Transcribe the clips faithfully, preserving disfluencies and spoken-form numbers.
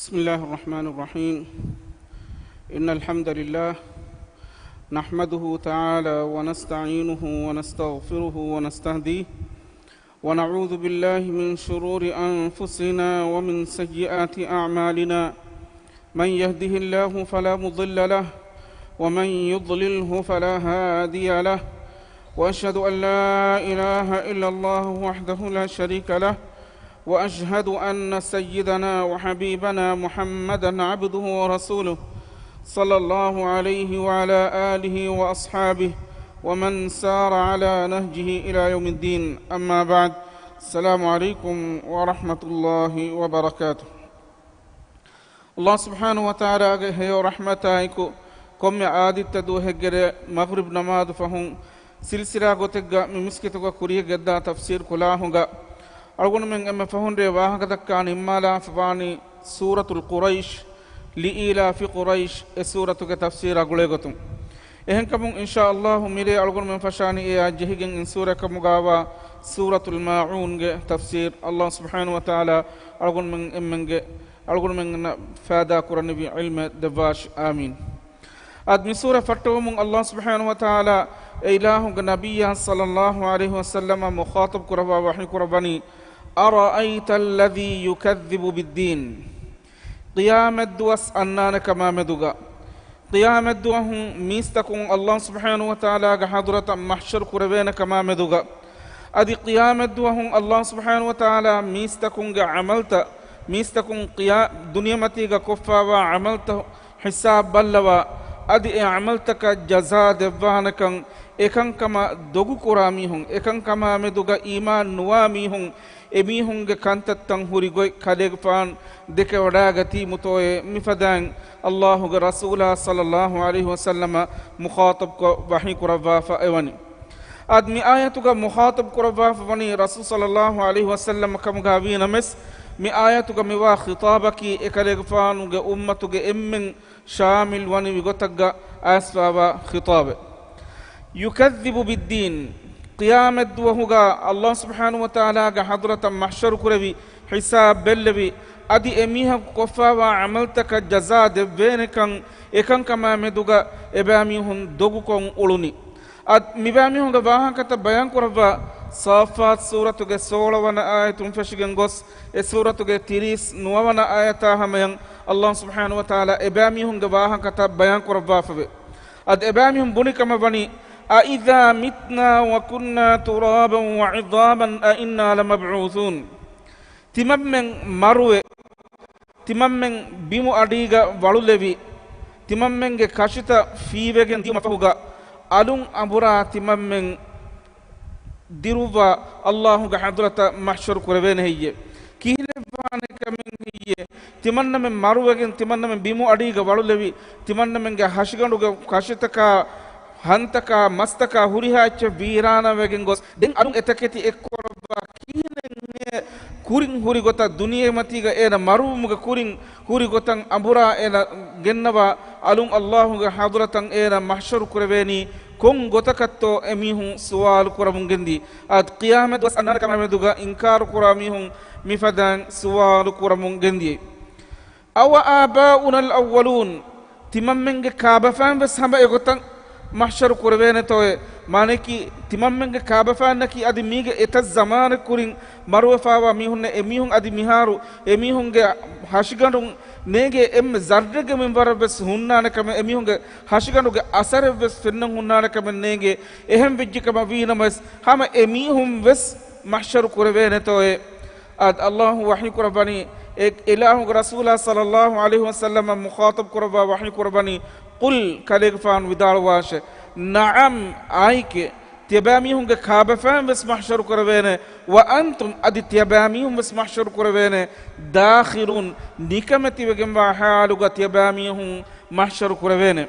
بسم الله الرحمن الرحيم. إن الحمد لله نحمده تعالى ونستعينه ونستغفره ونستهديه، ونعوذ بالله من شرور أنفسنا ومن سيئات أعمالنا. من يهده الله فلا مضل له، ومن يضلله فلا هادي له. وأشهد أن لا إله إلا الله وحده لا شريك له، وأشهد أن سيدنا وحبيبنا محمدا عبده ورسوله، صلى الله عليه وعلى آله وأصحابه ومن سار على نهجه إلى يوم الدين. أما بعد. السلام عليكم ورحمة الله وبركاته. ﷲ ސުބްޙާނަހޫ ވަތަޢާލާގެ ހެޔޮ ރަޙްމަތާއެކު، ކޮންމެ އާދިއްތަ ދުވަހެއްގެ ރޭ މަޣްރިބް ނަމާދު ފަހުން، ސިލްސިލާ ގޮތެއްގަ މި މިސްކިތުގަ ކުރިޔަށް ގެންދާ ތަފްސީރު ކުލާހުގަ، އަޅުގަނޑުމެން އެންމެ ފަހުން ރޭ ވާހަކަ ދައްކާ ނިންމާލާފަވާނީ ސޫރަތުލް ޤުރައިޝް، ލިއީލާފި ޤުރައިޝް އެ ސޫރަތުގެ ތަފްސީރާ ގުޅޭގޮތުން. އެހެންކަމުން އިންޝާ ﷲ މިރޭ އަޅުގަނޑުމެން ފަށާނީ އެއާ ޖެހިގެން އިން ސޫރަތް ކަމުގައިވާ ސޫރަތުލް މާޢޫންގެ ތަފްސީރު. ﷲ ސުބްޙާނަހޫ ވަތަޢާލާ އަޅުގަނޑުމެން އެންމެންގެ، އަޅުގަނޑުމެންނަށް ފައިދާ ކުރަނިވި ޢިލްމެއް ދެއްވާށި. އާމީން. އަދި މި ސޫރަ ފައްޓަވަމުން ﷲ ސުބްޙާނަހޫ ވަތަޢާލާ އެ އިލާހުގެ ނަބިއްޔާ ޞައްލައްލާހު ޢަލައިހި ވަސައްލަމަށް މުޚާޠަބް ކުރައްވާ ވަޙީ ކުރައްވަނީ، أرأيت الذي يكذب بالدين. ޤިޔާމަތްދުވަސް އަންނާނެ ކަމާ މެދުގަ، ޤިޔާމަތްދުވަހު މީސްތަކުން ﷲ ސުބްޙާނަހޫ ވަތަޢާލާގެ ޙަޟްރަތަށް މަޙްޝަރު ކުރެވޭނެ ކަމާ މެދުގަ، އަދި ޤިޔާމަތްދުވަހު ﷲ ސުބްޙާނަހޫ ވަތަޢާލާ މީސްތަކުންގެ ޢަމަލްތައް، މީސްތަކުން ޤިޔާ-، ދުނިޔެމަތީގަ ކޮށްފާވާ ޢަމަލްތައް ހިސާބް ބައްލަވާ، އަދި އެ ޢަމަލްތަކަށް ޖަޒާ ދެއްވާނެކަން، އެކަންކަމަށް ދޮގުކުރާ މީހުން، އެކަންކަމާ މެދުގަ އީމާން ނުވާ މީހުން، އެމީހުންގެ ކަންތައްތައް ހުރި ގޮތް ކަލޭގެފާނު ދެކެވަޑައިގަތީމުތޯއޭ މިފަދައިން ﷲގެ ރަސޫލާ ޞައްލައްލާހު ޢަލައިހި ވަސައްލަމަށް މުޚާޠަބްކޮށް ވަޙީ ކުރައްވާފަ އެވަނީ. އަދި މި އާޔަތުގަ މުޚާޠަބް ކުރައްވާފަ ވަނީ ރަސޫލު ޞައްލައްލާހު ޢަލައިހި ވަސައްލަމަ ކަމުގަ ވީނަމަވެސް، މި އާޔަތުގަ މިވާ ޚިޠާބަކީ އެކަލޭގެފާނުގެ އުއްމަތުގެ އެންމެން ޝާމިލް ވަނިވި ގޮތަށްގަ އައިސްފާވާ ޚިޠާބެއް. يكذب بالدين، ޤިޔާމަތްދުވަހުގަ ﷲ ސުބްޙާނަހޫ ވަތަޢާލާގެ ޙަޟްރަތަށް މަޙްޝަރު ކުރެވި، ޙިސާބް ބެއްލެވި، އަދި އެމީހަކު ކޮށްފާވާ ޢަމަލްތަކަށް ޖަޒާ ދެއްވޭނެކަން، އެކަންކަމާ މެދުގަ އެބައިމީހުން ދޮގުކޮށް އުޅުނީ. އަދި މިބައިމީހުންގެ ވާހަކަތައް ބަޔާން ކުރައްވާ ޞާއްފާތު ސޫރަތުގެ ސޯޅަ ވަނަ އާޔަތުން ފެށިގެން ގޮސް، އެ ސޫރަތުގެ ތިރީސް ނުވަ ވަނަ އާޔަތާ ހަމަޔަށް ﷲ ސުބްޙާނަހޫ ވަތަޢާލާ އެބައިމީހުންގެ ވާހަކަތައް ބަޔާން ކުރައްވާފަވޭ. އަދި އެބައިމީހުން ބުނި ކަމަށް ވަނީ، أإذا متنا وكنا ترابا وعظاما أإنا لمبعوثون. ތިމަންމެން މަރުވެ، ތިމަންމެން ބިމު އަޑީގަ ވަޅުލެވި، ތިމަންމެންގެ ކަށިތައް ފީވެގެން ދިޔުމަށް ފަހުގަ، އަލުން އަނބުރާ ތިމަންމެން ދިރުއްވާ ﷲގެ ޙަޟްރަތަށް މަޙްޝަރު ކުރެވޭނެ ހެއްޔޭ؟ ކިހިނެއްވާނެ ކަމެއް ހެއްޔޭ؟ ތިމަންނަމެން މަރުވެގެން، ތިމަންނަމެން ބިމު އަޑީގަ ވަޅުލެވި، ތިމަންނަމެންގެ ހަށިގަނޑުގެ ކަށިތަކާ، ހަންތަކާ، މަސްތަކާ ހުރިހާ އެއްޗެއް ވީރާނާވެގެން ގޮސް، ދެން އަލުން އެތަކެތި އެއްކުރައްވާ ކިހިނެއް ކުރިން ހުރި ގޮތަށް، ދުނިޔެމަތީގަ އޭނަ މަރުވުމުގެ ކުރިން ހުރި ގޮތަށް އަނބުރާ އޭނަ ގެންނަވާ އަލުން ﷲގެ ޙަޟްރަތަށް އޭނަ މަޙްޝަރު ކުރެވޭނީ ކޮން ގޮތަކަށްތޯ އެމީހުން ސުވާލު ކުރަމުން ގެންދީ. އަދި ޤިޔާމަތްދުވަސް އަންނާނެ ކަމާމެދުގަ އިންކާރު ކުރާ މީހުން މިފަދައިން ސުވާލު ކުރަމުން ގެންދިޔައީ. أوآباؤنا الأولون، ތިމަންމެންގެ ކާބަފައިން ވެސް ހަމަ އެގޮތަށް މަޙްޝަރު ކުރެވޭނެތޯއޭ؟ މާނައަކީ، ތިމަންމެންގެ ކާބަފައިންނަކީ އަދި މީގެ އެތައް ޒަމާނެއް ކުރިން މަރުވެފާވާ މީހުންނޭ. އެމީހުން އަދި މިހާރު އެމީހުންގެ ހަށިގަނޑުން ނޭނގޭ އެންމެ ޒައްރެއްގެ މިންވަރަށް ވެސް ހުންނާނެ ކަމެއް، އެމީހުންގެ ހަށިގަނޑުގެ އަސަރެއް ވެސް ފެންނަން ހުންނާނެ ކަމެއް ނޭނގޭ. އެހެން ވެއްޖެ ކަމަށް ވީނަމަވެސް، ހަމަ އެމީހުން ވެސް މަޙްޝަރު ކުރެވޭނެތޯއޭ؟ އަދި ﷲ ވަޙީ ކުރައްވަނީ، އެ އިލާހުގެ ރަސޫލާ ޞައްލައްލާހު ޢަލައިހި ވަސައްލަމަށް މުޚާޠަބް ކުރައްވާ ވަޙީ ކުރައްވަނީ، قل، ކަލޭގެފާނު ވިދާޅުވާށޭ، نعم، އާއެކޭ، ތިޔަބައިމީހުންގެ ކާބަފައިން ވެސް މަޙްޝަރު ކުރެވޭނެ، وأنتم، އަދި ތިޔަބައިމީހުން ވެސް މަޙްޝަރު ކުރެވޭނެ، داخرون، ނިކަމެތިވެގެންވާ ޙާލުގަ ތިޔަބައިމީހުން މަޙްޝަރު ކުރެވޭނެ.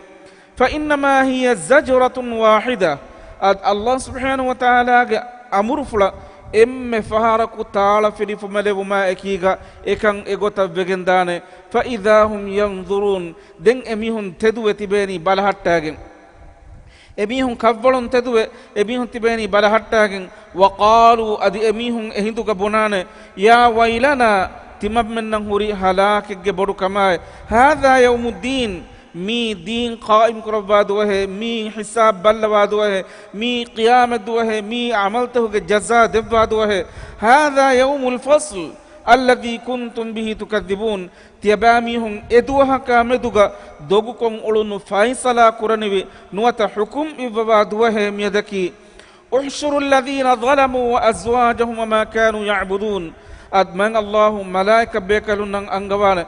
فإنما هي زجرة واحدة، އަދި ﷲ ސުބްޙާނަހޫ ވަތަޢާލާގެ އަމުރުފުޅަށް އެންމެ ފަހަރަކު ތާޅަ ފިލިފުމެލެވުމާ އެކީގަ އެކަން އެގޮތަށް ވެގެންދާނެ. فإذا هم ينظرون، ދެން އެމީހުން ތެދުވެ ތިބޭނީ ބަލަހައްޓާގެން. އެމީހުން ކަށްވަޅުން ތެދުވެ އެމީހުން ތިބޭނީ ބަލަހައްޓާގެން. وقالوا، އަދި އެމީހުން އެހިނދުގަ ބުނާނެ، يا ويلنا، ތިމަންމެންނަށް ހުރި ހަލާކެއްގެ ބޮޑު ކަމާއި. هذا يوم الدين، މީ ދީން ޤާއިމް ކުރައްވާ ދުވަހޭ، މީ ހިސާބް ބައްލަވާ ދުވަހޭ، މީ ޤިޔާމަތް ދުވަހޭ، މީ ޢަމަލްތަކުގެ ޖަޒާ ދެއްވާ ދުވަހޭ. هذا يوم الفصل الذي كنتم به تكذبون. ތިޔަބައިމީހުން އެދުވަހަކާ މެދުގަ ދޮގުކޮށް އުޅުނު ފައިސަލާ ކުރަނިވި ނުވަތަ ޙުކުމް އިއްވަވާ ދުވަހޭ މިއަދަކީ. احشروا الذين ظلموا وأزواجهم وما كانوا يعبدون. އަދި މާތް ﷲ މަލާއިކަ ބޭކަލުންނަށް އަންގަވާނެ،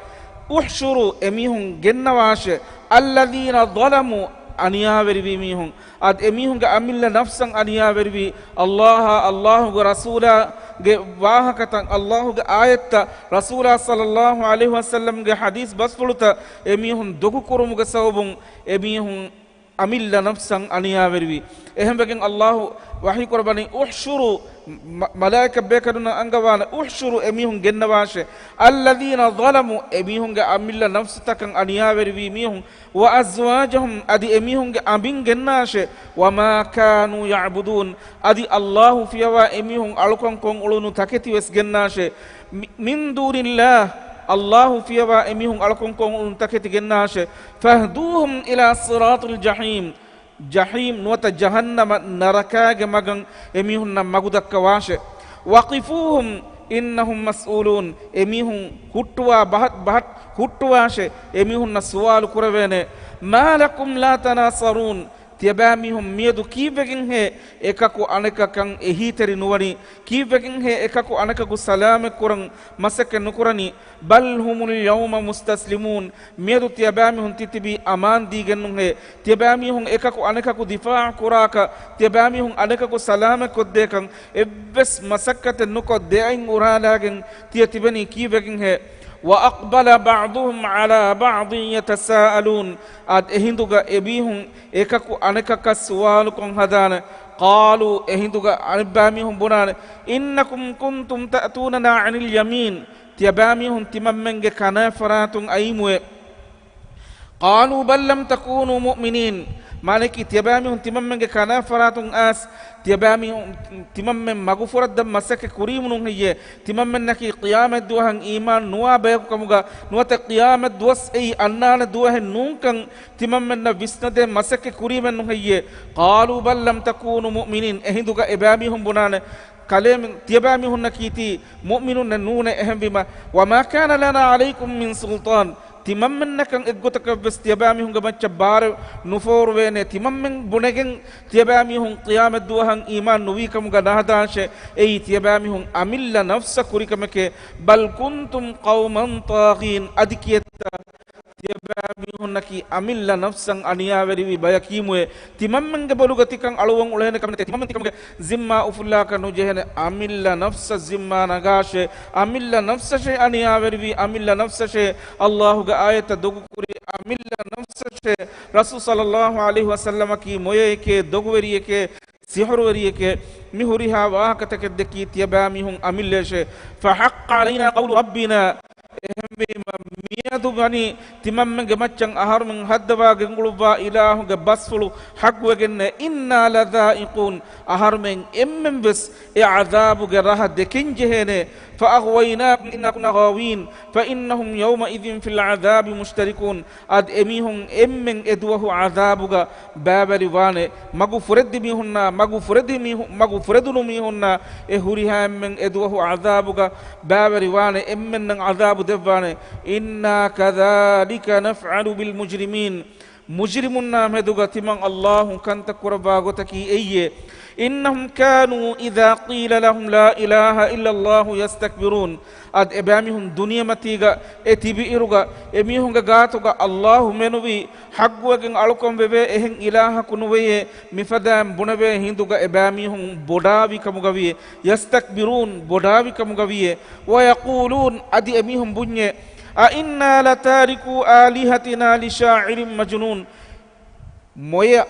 احشروا، އެމީހުން ގެންނަވާށޭ، الذين ظلموا، އަނިޔާވެރިވީ މީހުން، އަދި އެމީހުންގެ އަމިއްލަ ނަފްސަށް އަނިޔާވެރިވީ، ﷲ އާ، ﷲގެ ރަސޫލާގެ ވާހަކަތައް، ﷲގެ އާޔަތްތައް، ރަސޫލާ ޞައްލައްލާހު ޢަލައިހި ވަސައްލަމްގެ ޙަދީޘް ބަސްފުޅުތައް އެމީހުން ދޮގުކުރުމުގެ ސަބަބުން އެމީހުން އަމިއްލަ ނަފްސަށް އަނިޔާވެރިވި. އެހެންވެގެން ﷲ ވަޙީކުރައްވަނީ، احشروا، މަ-، މަލާއިކަ ބޭކަލުންނަށް އަންގަވާނެ، احشروا، އެމީހުން ގެންނަވާށޭ، الذين ظلموا، އެމީހުންގެ އަމިއްލަ ނަފްސުތަކަށް އަނިޔާވެރިވީ މީހުން، وأزواجهم، އަދި އެމީހުންގެ އަނބިން ގެންނާށޭ، وما كانوا يعبدون، އަދި ﷲ ފިޔަވާ އެމީހުން އަޅުކަން ކޮށް އުޅުނު ތަކެތިވެސް ގެންނާށޭ، މި-، من دون الله، ﷲ ފިޔަވާ އެމީހުން އަޅުކަން ކޮށް އުޅުނު ތަކެތި ގެންނާށޭ، فاهدوهم إلى صراط الجحيم، ޖަޙީމް ނުވަތަ ޖަހަންނަމަ ނަރަކާގެ މަގަށް އެމީހުންނަށް މަގު ދައްކަވާށޭ، وقفوهم إنهم مسئولون، އެމީހުން ހުއްޓުވާ ބަހަށް، ބަހަށް ހުއްޓުވާށޭ، އެމީހުންނަށް ސުވާލު ކުރެވޭނެ، ما لكم لا تناصرون، ތިޔަބައިމީހުން މިއަދު ކީއްވެގެންހޭ އެކަކު އަނެކަކަށް އެހީތެރި ނުވަނީ؟ ކީއްވެގެންހޭ އެކަކު އަނެކަކު ސަލާމަތް ކުރަން މަސައްކަތް ނުކުރަނީ؟ بل هم اليوم مستسلمون، މިއަދު ތިޔަބައިމީހުން ތިތިބީ އަމާން ދީގެންނުހޭ؟ ތިޔަބައިމީހުން އެކަކު އަނެކަކު ދިފާޢު ކުރާކަށް، ތިޔަބައިމީހުން އަނެކަކު ސަލާމަތް ކޮށްދޭކަން އެއްވެސް މަސައްކަތެއް ނުކޮށް ދެއަތް އުރާލާގެން ތިޔަ ތިބެނީ ކީއްވެގެންހޭ؟ وأقبل بعضهم على بعض يتساءلون، އަދި އެހިނދުގަ އެމީހުން އެކަކު އަނެކަކަށް ސުވާލުކޮށް ހަދާނެ. قالوا، އެހިނދުގަ އަނެއްބައިމީހުން ބުނާނެ، إنكم كنتم تأتوننا عن اليمين، ތިޔަބައިމީހުން ތިމަންމެންގެ ކަނާ ފަރާތުން އައީމުއޭ. قالوا بل لم تكونوا مؤمنين، މާނައަކީ ތިޔަބައިމީހުން ތިމަންމެންގެ ކަނާ ފަރާތުން އައިސް، ތިޔަބައިމީހުން ތިމަންމެން މަގުފުރައްދަން މަސައްކަތް ކުރީމުނު ހެއްޔޭ؟ ތިމަންމެންނަކީ ޤިޔާމަތް ދުވަހަށް އީމާން ނުވާ ބަޔަކު ކަމުގަ ނުވަތަ ޤިޔާމަތް ދުވަސް އެއީ އަންނާނެ ދުވަހެއް ނޫންކަން ތިމަންމެންނަށް ވިސްނަދޭން މަސައްކަތް ކުރީމެއްނު ހެއްޔޭ؟ قالوا بل لم تكونوا مؤمنين، އެހިނދުގަ އެބައިމީހުން ބުނާނެ، ކަލޭމެން ތިޔަބައިމީހުންނަކީ ތީ މުއުމިނުންނެއް ނޫނޭ، އެހެންވީމަ، وما كان لنا عليكم من سلطان، ތިމަންމެންނަކަށް އެއްގޮތަކަށްވެސް ތިޔަބައިމީހުންގެ މައްޗަށް ބާރެއް ނުފޯރުވޭނެ، ތިމަންމެން ބުނެގެން ތިޔަބައިމީހުން ޤިޔާމަތް ދުވަހަށް އީމާން ނުވީކަމުގަ ނަހަދާށޭ، އެއީ ތިޔަބައިމީހުން އަމިއްލަ ނަފްސަށް ކުރިކަމެކޭ، بل كنتم قوما طاغين، އަދި ކިއެއްތަ؟ ތިޔަބައިމީހުންނަކީ އަމިއްލަ ނަފްސަށް އަނިޔާވެރިވި ބަޔަކީމުއޭ. ތިމަންމެންގެ ބޮލުގަ ތިކަން އަޅުވަން އުޅޭނެ ކަމެއް ނެތޭ. ތިމަންމެން ތިކަމުގެ ޒިންމާ އުފުއްލާކަށް ނުޖެހޭނެ. އަމިއްލަ ނަފްސަށް ޒިންމާ ނަގާށޭ. އަމިއްލަ ނަފްސަށޭ އަނިޔާވެރިވީ. އަމިއްލަ ނަފްސަށޭ ﷲގެ އާޔަތަށް ދޮގުކުރީ. އަމިއްލަ ނަފްސަށޭ ރަސޫލު ޞައްލައްލާހު ޢަލައިހި ވަސައްލަމަކީ މޮޔައެކޭ، ދޮގުވެރިއެކޭ، ސިޙުރުވެރިއެކޭ. މި ހުރިހާ ވާހަކަތަކެއް ދެއްކީ ތިޔަބައިމީހުން އަމިއްލައަށޭ. فحق علينا قول ربنا، އެހެންވީމަ، މިއަދު ވަނީ ތިމަންމެންގެ މައްޗަށް އަހަރުމެން ހައްދަވާ ގެންގުޅުއްވާ އިލާހުގެ ބަސްފުޅު ޙައްޤުވެގެންނޭ. إنا لذائقون، އަހަރުމެން އެންމެން ވެސް އެ ޢަޛާބުގެ ރަހަ ދެކެން ޖެހޭނޭ. فأغويناكم إنا كنا غاوين، فإنهم يومئذ في العذاب مشتركون، އަދި އެމީހުން އެންމެން އެ ދުވަހު ޢަޛާބުގަ ބައިވެރިވާނެ. މަގު ފުރެއްދި މީހުންނާ، މަގު ފުރެދި މީހު-، މަގު ފުރެދުނު މީހުންނާ އެ ހުރިހާ އެންމެން އެ ދުވަހު ޢަޛާބުގަ ބައިވެރިވާނެ. އެންމެންނަށް ޢަޛާބު ދެއްވާނެ. إنا كذلك نفعل بالمجرمين، މުޖްރިމުންނާ މެދުގަ ތިމަން ﷲ ކަންތައް ކުރައްވާ ގޮތަކީ އެއްޔޭ. إنهم كانوا إذا قيل لهم لا إله إلا الله يستكبرون، އަދި އެބައިމީހުން ދުނިޔެމަތީގަ އެ ތިބިއިރުގަ އެމީހުންގެ ގާތުގަ ﷲ މެނުވީ ޙައްޤުވެގެން އަޅުކަން ވެވޭ އެހެން އިލާހަކު ނުވެޔޭ މިފަދައިން ބުނެވޭ ހިނދުގަ އެބައިމީހުން ބޮޑާވި ކަމުގަވިޔޭ، يستكبرون، ބޮޑާވި ކަމުގަވިޔޭ، ويقولون، އަދި އެމީހުން ބުންޏޭ، أئنا لتاركو آلهتنا لشاعر مجنون، މޮޔަ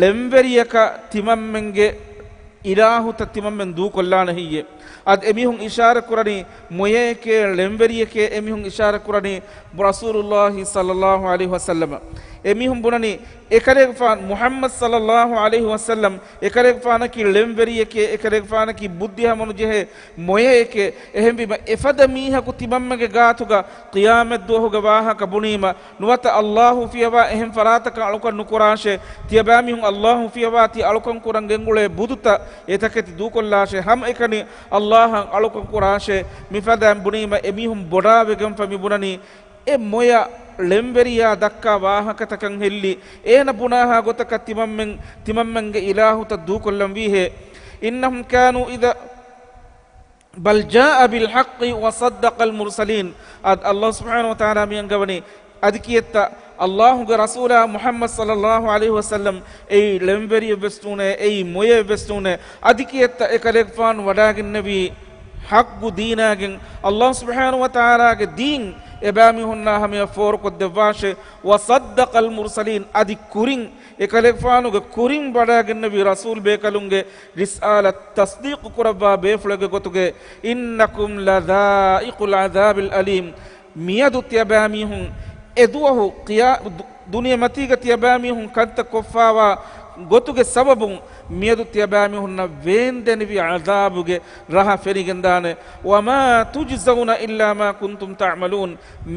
ޅެންވެރިޔަކަށް ތިމަންމެންގެ އިލާހުތައް ތިމަންމެން ދޫކޮށްލާނެ ހެއްޔޭ؟ އަދި އެމީހުން އިޝާރަތް ކުރަނީ މޮޔައެކޭ ޅެންވެރިޔެކޭ އެމީހުން އިޝާރަތް ކުރަނީ ރަސޫލުﷲ ޞައްލައްލާހު ޢަލައިހި ވަސައްލަމަ. އެމީހުން ބުނަނީ، އެކަލޭގެފާނު މުޙައްމަދު ޞައްލައްލާހު ޢަލައިހި ވަސައްލަމް އެކަލޭގެފާނަކީ ޅެންވެރިއެކޭ، އެކަލޭގެފާނަކީ ބުއްދި ހަމަނުޖެހޭ މޮޔައެކޭ. އެހެންވީމަ، އެފަދަ މީހަކު ތިމަންމެގެ ގާތުގަ ޤިޔާމަތްދުވަހުގެ ވާހަކަ ބުނީމަ، ނުވަތަ ﷲ އުފިޔަވާ އެހެން ފަރާތަކަށް އަޅުކަން ނުކުރާށޭ. ތިޔަބައިމީހުން ﷲ އުފިޔަވާ ތި އަޅުކަން ކުރަން ގެންގުޅޭ ބުދުތައް އެތަކެތި ދޫކޮށްލާށޭ. ހަމައެކަނި ﷲ އަށް އަޅުކަން ކުރާށޭ. މިފަދައިން ބުނީމަ، އެމީހުން ބޮޑާވެގެންފަ މިބުނަނީ، އެ މޮޔަ ޅެންވެރިޔާ ދައްކާ ވާހަކަތަކަށް ހެއްލި، އޭނަ ބުނާހާ ގޮތަކަށް ތިމަންމެން، ތިމަންމެންގެ އިލާހުތައް ދޫކޮށްލަން ވީހޭ. إنهم كانوا إذا، بل جاء بالحق وصدق المرسلين. އަދި ﷲ ސުބްޙާނަހު ވަތަޢާލާ މި އަންގަވަނީ، އަދި ކިއެއްތަ ﷲގެ ރަސޫލާ މުޙައްމަދު ޞައްލައްލާހު ޢަލައިހި ވަސައްލަމް އެއީ ޅެންވެރިއެއްވެސް ނޫނޭ، އެއީ މޮޔައެއްވެސް ނޫނޭ. އަދި ކިއެއްތަ އެކަލޭގެފާނު ވަޑާގެންނެވީ ޙައްޤު ދީނާގެން، ﷲ ސުބްޙާނަހު ވަތަޢާލާގެ ދީން އެބައިމީހުންނާ ހަމަޔަށް ފޯރުކޮށްދެއްވާށޭ. وصدق المرسلين، އަދި ކުރިން، އެކަލޭގެފާނުގެ ކުރިން ވަޑާގެންނެވި ރަސޫލް ބޭކަލުންގެ ރިސާލަތް ތަޞްދީޤު ކުރައްވާ ބޭފުޅެއްގެ ގޮތުގެ، إنكم لذائقو العذاب الأليم. މިއަދު ތިޔަބައިމީހުން އެދުވަހު ޤިޔާ-، ދު-، ދުނިޔެމަތީގަ ތިޔަބައިމީހުން ކަންތައް ކޮށްފާވާ ގޮތުގެ ސަބަބުން މިއަދު ތިޔަބައިމީހުންނަށް ވޭންދެނިވި ޢަޛާބުގެ ރަހަ ފެނިގެންދާނެ. وما تجزون إلا ما كنتم تعملون.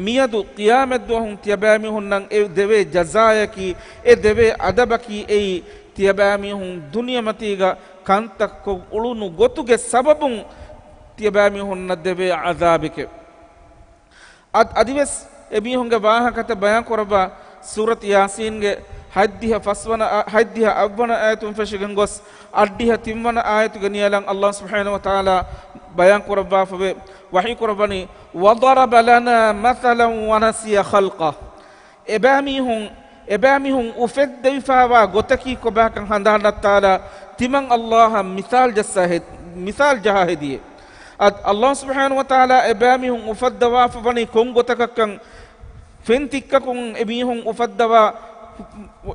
މިއަދު ޤިޔާމަތްދުވަހުން ތިޔަބައިމީހުންނަށް އެ ދެވޭ ޖަޒާއަކީ، އެ ދެވޭ އަދަބަކީ އެއީ، ތިޔަބައިމީހުން ދުނިޔެމަތީގަ ކަންތައް ކޮށް އުޅުނު ގޮތުގެ ސަބަބުން ތިޔަބައިމީހުންނަށް ދެވޭ ޢަޛާބެކޭ. އަދި، އަދިވެސް އެމީހުންގެ ވާހަކަތައް ބަޔާން ކުރައްވާ ސޫރަތު ޔާސީންގެ ހަތްދިހަ ފަސްވަނަ އާ-، ހަތްދިހަ އަށްވަނަ އާޔަތުން ފެށިގެން ގޮސް، އަށްޑިހަ ތިންވަނަ އާޔަތުގެ ނިޔަލަށް ﷲ ސުބްޙާނަހު ވަތަޢާލާ ބަޔާން ކުރައްވާފަވޭ، ވަޙީ ކުރައްވަނީ، وضرب لنا مثلا ونسي خلقه. އެބައިމީހުން، އެބައިމީހުން އުފެއްދެވިފާވާ ގޮތަކީ ކޮބާކަން ހަނދާން ނައްތާލާ، ތިމަން ﷲ އަށް މިސާލް ޖައްސާ ހެ-، މިސާލް ޖަހާ ހެދިޔޭ. އަދި ﷲ ސުބްޙާނަހު ވަތަޢާލާ އެބައިމީހުން އުފައްދަވާފަ ވަނީ ކޮން ގޮތަކަށްކަން، ފެންތިއްކަކުން އެމީހުން އުފައްދަވާ-،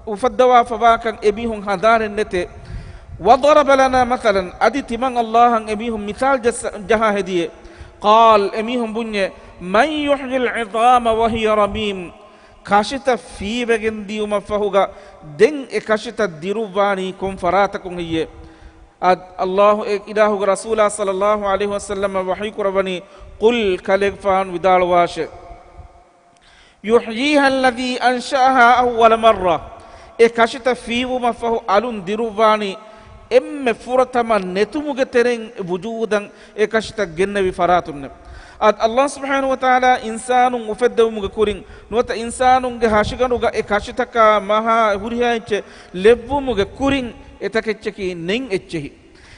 އުފައްދަވާފަވާކަން އެމީހުން ހަނދާނެއް ނެތޭ. وضرب لنا مثلا، އަދި ތިމަން ﷲ އަށް އެމީހުން މިސާލް ޖައްސަ-، ޖަހާ ހެދިޔޭ. قال، އެމީހުން ބުންޏޭ، من يحيي العظام وهي رميم. ކަށިތައް ފީވެގެން ދިޔުމަށްފަހުގަ ދެން އެ ކަށިތައް ދިރުއްވާނީ ކޮން ފަރާތަކުން ހެއްޔޭ؟ އަދި ﷲ އެ އިލާހުގެ ރަސޫލާ ޞައްލައްލާހު ޢަލައިހި ވަސައްލަމަށް ވަޙީ ކުރައްވަނީ، قل، ކަލޭގެފާނު ވިދާޅުވާށޭ، يحييها الذي أنشأها أول مرة. އެ ކަށިތައް ފީވުމަށްފަހު އަލުން ދިރުއްވާނީ އެންމެ ފުރަތަމަ ނެތުމުގެ ތެރެއިން ވުޖޫދަށް އެ ކަށިތައް ގެންނެވި ފަރާތުންނޭ. އަދި ﷲ ސުބްޙާނަހު ވަތަޢާލާ އިންސާނުން އުފެއްދެވުމުގެ ކުރިން ނުވަތަ އިންސާނުންގެ ހަށިގަނޑުގަ އެ ކަށިތަކާ މަހާ ހުރިހާ އެއްޗެއް ލެއްވުމުގެ ކުރިން އެތަކެއްޗަކީ ނެތް އެއްޗެހި.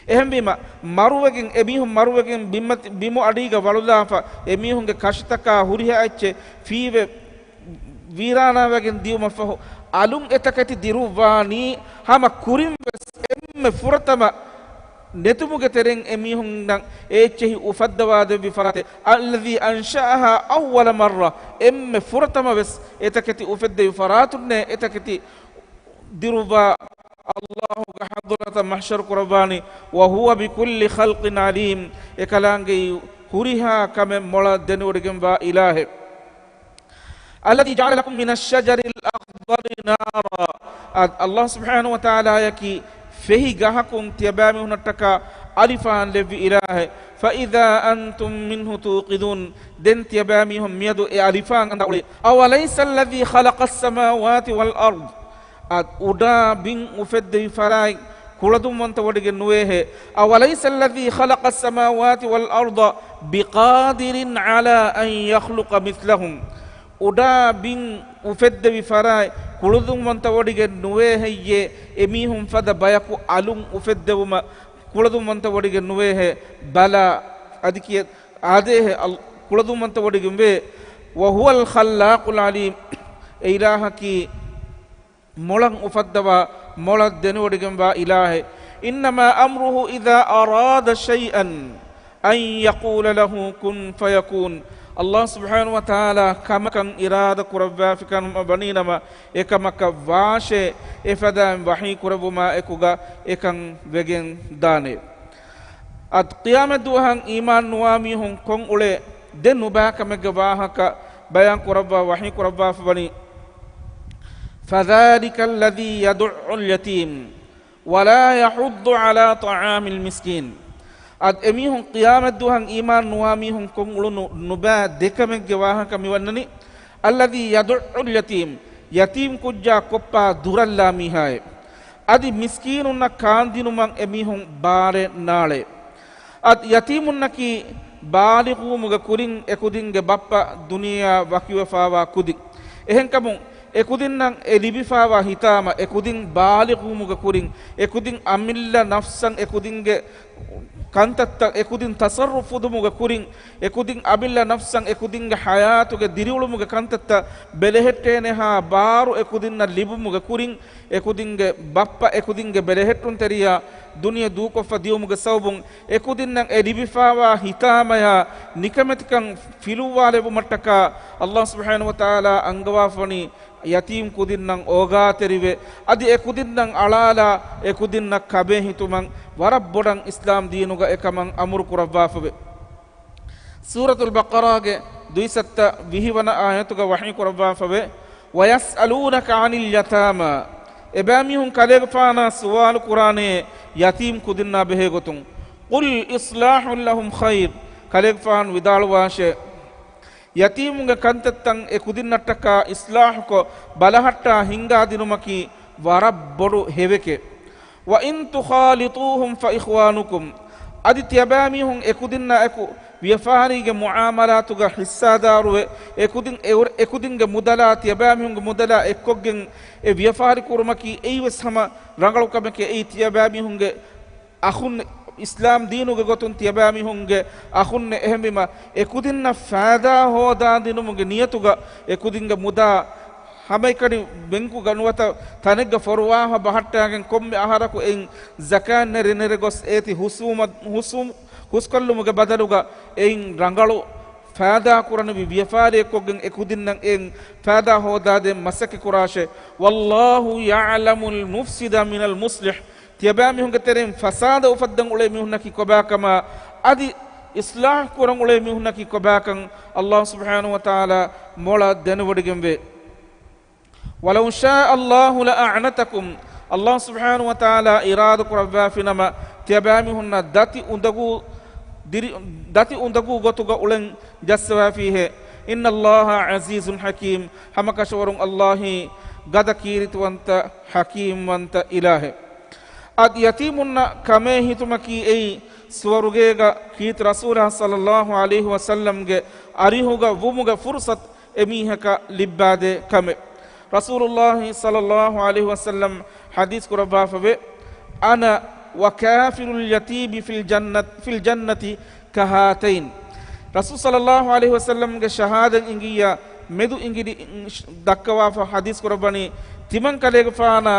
އެހެންވީމަ، މަރުވެގެން އެމީހުން މަރުވެގެން ބިންމަތި-، ބިމު އަޑީގަ ވަޅުލާފަ، އެމީހުންގެ ކަށިތަކާ ހުރިހާ އެއްޗެއް ފީވެ ވީރާނާވެގެން ދިޔުމަށްފަހު، އަލުން އެތަކެތި ދިރުއްވާނީ، ހަމަ ކުރިން ވެސް އެންމެ ފުރަތަމަ ނެތުމުގެ ތެރެއިން އެމީހުންނަށް އެ އެއްޗެހި އުފައްދަވާދެއްވި ފަރާތެއް، الذي أنشأها أول مرة، އެންމެ ފުރަތަމަ ވެސް އެތަކެތި އުފެއްދެވި ފަރާތުންނޭ އެތަކެތި ދިރުއްވާ ﷲގެ ޙަޟްރަތަށް މަޙްޝަރު ކުރައްވާނީ، وهو بكل خلق عليم، އެކަލާނގެއީ ހުރިހާ ކަމެއް މޮޅަށް ދެނެވޮޑިގެންވާ އިލާހެއް. الذي جعل لكم من الشجر الأخضر نارا، އަދި ﷲ ސުބްޙާނަހު ވަތަޢާލާޔަކީ ފެހި ގަހަކުން ތިޔަބައިމީހުންނަށްޓަކާ އަލިފާން ލެއްވި އިލާހެއް. فإذا أنتم منه توقدون، ދެން ތިޔަބައިމީހުން މިއަދު އެ އަލިފާން އަނދާ އުޅޭ. أوليس الذي خلق السماوات والأرض، އަދި އުޑާ ބިން އުފެއްދެވި ފަރާތް ކުޅަދުންވަންތަ ވޮޑިގެން ނުވޭހޭ. أوليس الذي خلق السماوات والأرض بقادر على أن يخلق مثلهم، އުޑާ ބިން އުފެއްދެވި ފަރާތް ކުޅަދުންވަންތަ ވޮޑިގެން ނުވޭ ހެއްޔޭ، އެމީހުން ފަދަ ބަޔަކު އަލުން އުފެއްދެވުމަށް ކުޅަދުންވަންތަ ވޮޑިގެން ނުވޭހޭ. ބަލާ، އަދި ކިޔަ-، އާދޭހޭ، އަލް-، ކުޅަދުންވަންތަ ވޮޑިގެން ވޭ. وهو الخلاق العليم، އެ އިލާހަކީ މޮޅަށް އުފައްދަވާ، މޮޅަށް ދެނެވޮޑިގެންވާ އިލާހެއް. إنما أمره إذا أراد شيئا أن يقول له كن فيكون. ﷲ ސުބްޙާނަހު ވަތަޢާލާ ކަމަކަށް އިރާދަ ކުރައްވާފިކަމަށް ވަނީނަމަ، އެކަމަކަށް ވާށޭ، އެފަދައިން ވަޙީ ކުރެއްވުމާ އެކުގަ އެކަން ވެގެން ދާނެ. އަދި ޤިޔާމަތް ދުވަހަށް އީމާން ނުވާ މީހުން ކޮން އުޅޭ ދެ ނުބައި ކަމެއްގެ ވާހަކަ ބަޔާން ކުރައްވާ ވަޙީ ކުރައްވާފަ ވަނީ، فذلك الذي يدع اليتيم ولا يحض على طعام المسكين. އަދި އެމީހުން ޤިޔާމަތްދުވަހަށް އީމާން ނުވާ މީހުން ކޮށް އުޅުނު ނުބައި ދެކަމެއްގެ ވާހަކަ މިވަންނަނީ، الذي يدع اليتيم، ޔަތީމް ކުއްޖާ ކޮށްޕާ ދުރަށްލާ މީހާއޭ. އަދި މިސްކީނުންނަށް ކާންދިނުމަށް އެމީހުން ބާރެއް ނާޅޭ. އަދި ޔަތީމުންނަކީ ބާލިޣުވުމުގެ ކުރިން އެކުދިންގެ ބައްޕަ ދުނިޔެއާ ވަކިވެފާވާ ކުދިން. އެހެންކަމުން އެކުދިންނަށް އެ ލިބިފާވާ ހިތާމަ، އެކުދިން ބާލިޣުވުމުގެ ކުރިން، އެކުދިން އަމިއްލަ ނަފްސަށް އެކުދިންގެ ކަންތައްތައް، އެކުދިން ތަޞައްރުފު ކުރުމުގެ ކުރިން، އެކުދިން އަމިއްލަ ނަފްސަށް އެކުދިންގެ ޙަޔާތުގެ ދިރިއުޅުމުގެ ކަންތައްތައް ބެލެހެއްޓޭނެހާ ބާރު އެކުދިންނަށް ލިބުމުގެ ކުރިން، އެކުދިންގެ ބައްޕަ އެކުދިންގެ ބެލެހެއްޓުންތެރިޔާ ދުނިޔެ ދޫކޮށްފަ ދިޔުމުގެ ސަބަބުން އެކުދިންނަށް އެ ލިބިފާވާ ހިތާމަޔާ ނިކަމެތިކަން ފިލުއްވާލެއްވުމަށްޓަކާ ﷲ ސުބްޙާނަހޫ ވަތަޢާލާ އަންގަވާފަވަނީ ޔަތީމް ކުދިންނަށް އޯގާތެރިވެ، އަދި އެ ކުދިންނަށް އަޅާލާ އެ ކުދިންނަށް ކަމޭހިތުމަށް ވަރަށް ބޮޑަށް އިސްލާމް ދީނުގަ އެކަމަށް އަމުރު ކުރައްވާފަވޭ. ސޫރަތުލް ބަޤަރާގެ ދުއިސައްތަ ވިހި ވަނަ އާޔަތުގަ ވަޙީ ކުރައްވާފަވޭ، وَيَسْأَلُونَكَ عَنِ الْيَتَامَى. އެބައިމީހުން ކަލޭގެފާނާ ސުވާލު ކުރާނެ ޔަތީމް ކުދިންނާ ބެހޭ ގޮތުން. قُلْ إِصْلَاحٌ لَهُمْ خَيْرٌ. ކަލޭގެފާނު ވިދާޅުވާށޭ، ޔަތީމުންގެ ކަންތައްތައް އެ ކުދިންނަށްޓަކާ އިޞްލާޙުކޮށް، ބަލަހައްޓާ ހިންގާދިނުމަކީ ވަރަށް ބޮޑު ހެޔޮކެއް. وَإِن تُخَالِطُوهُمْ فَإِخْوَانُكُمْ. އަދި ތިޔަބައިމީހުން އެކުދިންނާއެކު ވިޔަފާރީގެ މުޢާމަލާތުގަ ޙިއްޞާދާރުވެ، އެކުދިން އެއުރ-، އެކުދިންގެ މުދަލާ ތިޔަބައިމީހުންގެ މުދަލާ އެއްކޮށްގެން އެ ވިޔަފާރި ކުރުމަކީ އެއީވެސް ހަމަ ރަނގަޅު ކަމެކޭ. އެއީ ތިޔަބައިމީހުންގެ އަޚުން، އިސްލާމް ދީނުގެ ގޮތުން ތިޔަބައިމީހުންގެ އަޚުންނެއް. އެހެންވީމަ، އެކުދިންނަށް ފައިދާ ހޯދާދިނުމުގެ ނިޔަތުގަ އެކުދިންގެ މުދާ ހަމައެކަނި ބެންކުގަ ނުވަތަ ތަނެއްގަ ފޮރުވާފަ ބަހައްޓާގެން ކޮންމެ އަހަރަކު އެއިން ޒަކާތް ނެރެ ނެރެ ގޮސް އޭތި ހުސޫމަ-، ހުސޫ-، ހުސްކޮށްލުމުގެ ބަދަލުގަ އެއިން ރަނގަޅު ފައިދާ ކުރަނިވި ވިޔަފާރިއެއްކޮށްގެން އެކުދިންނަށް އެއިން ފައިދާ ހޯދާދޭން މަސައްކަތް ކުރާށޭ. وَاللَّهُ يَعْلَمُ الْمُفْسِدَ مِنَ الْمُصْلِحِ. ތިޔަބައިމީހުންގެ ތެރެއިން ފަސާދަ އުފައްދަން އުޅޭ މީހުންނަކީ ކޮބާކަމާ، އަދި އިޞްލާޙު ކުރަން އުޅޭ މީހުންނަކީ ކޮބާކަން ﷲ ސުބްޙާނަހޫ ވަތަޢާލާ މޮޅަށް ދެނެވޮޑިގެންވޭ. وَلَوْ شَاءَ اللَّهُ لَأَعْنَتَكُمْ. ﷲ ސުބްޙާނަހޫ ވަތަޢާލާ އިރާދަ ކުރައްވާފިނަމަ، ތިޔަބައިމީހުންނަށް ދަތި އުނދަގޫ ދިރި-، ދަތި އުނދަގޫ ގޮތުގަ އުޅެން ޖައްސަވާފީހޭ. إِنَّ اللَّهَ عَزِيزٌ حَكِيمٌ. ހަމަކަށަވަރުން ﷲ އީ ގަދަ ކީރިތިވަންތަ، ޙަކީމްވަންތަ އިލާހެއް. އަދި ޔަތީމުންނަށް ކަމޭ ހިތުމަކީ އެއީ ސުވަރުގޭގަ ކީރިތި ރަސޫލާ ޞައްލައްލާހު ޢަލައިހި ވަސައްލަމްގެ އަރިހުގަ ވުމުގެ ފުރުޞަތު އެމީހަކަށް ލިއްބާދޭ ކަމެއް. ރަސޫލުﷲ ޞައްލައްލާހު ޢަލައިހި ވަސައްލަމް ޙަދީޘް ކުރައްވާފަވޭ، أَنَا وَكَافِلُ الْيَتِيمِ فِي الْجَنَّةِ، فِي الْجَنَّةِ كَهَاتَيْنِ. ރަސޫލު ޞައްލައްލާހު ޢަލައިހި ވަސައްލަމްގެ ޝަހާދަތް އިނގިއްޔާ މެދު އިނގިލި ދައްކަވާފަ ޙަދީޘް ކުރައްވަނީ، ތިމަން ކަލޭގެފާނާ